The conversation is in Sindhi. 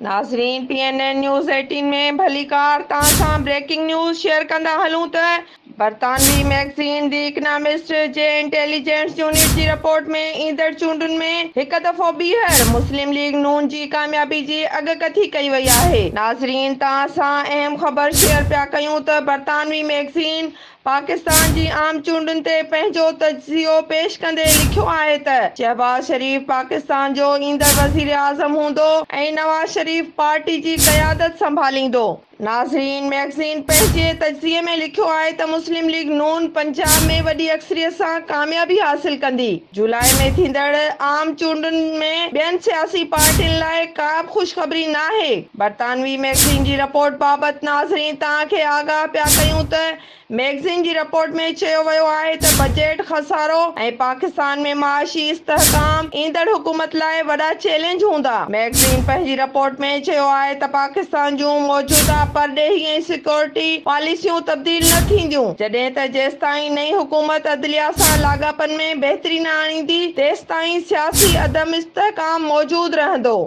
ناظرين پي اين اين نيوز 18 ۾ ڀليڪار توهان سان بريڪنگ نيوز شيئر ڪندا هلون ته برطانوي ميگزين the economist جي انٽيليجنس يونٽ جي رپورٽ ۾ ايندڙ چونڊن ۾ هڪ دفعو ٻيهر مسلم ليگ نون جي ڪاميابي جي اڳڪٿي ڪئي وئي آهي. ناظرين توهان سان اهم خبر شيئر پيا ڪيون ته برطانوي ميگزين پاڪستان جي عام چونڊن تي پنهنجو تجزيو پيش ڪندي لکيو آهي ته شهباز شريف پاڪستان جو ايندڙ وزيراعظم هوندو ۽ نواز شريف پارٽي جي قيادت سنڀاليندو. ناظرين ميگزين پنهنجي تجزيي ۾ لکيو آهي ته مسلم ليگ نون پنجاب ۾ وڏي اڪثريت سان ڪاميابي حاصل ڪندي. جولاء ۾ ٿيندڙ عام چونڊن ۾ ٻين سياسي پارٽين لاء ڪا به خوشخبري ناهي. برطانوي ميگزين جي رپورٽ بابت ناظرين توهان کي آگاهه پيا ڪيون ته ميگزين جي رپورٽ ۾ چيو ويو آهي ته بجيٽ خسارو ۽ پاڪستان ۾ معاشي استحڪام ايندڙ حڪومت لاء وڏا چئلينج هوندا. ميگزين پنهنجي رپورٽ ۾ چيو آهي ته پاڪستان جون موجوده پرڏيهي ۽ سيڪيورٽي پاليسيون تبديل نه ٿينديون، جڏهن ته جيستائين نئين حڪومت عدليه سان لاڳاپن ۾ بهتري نه آڻيندي، تيستائين سياسي عدم استحڪام موجود رهندو.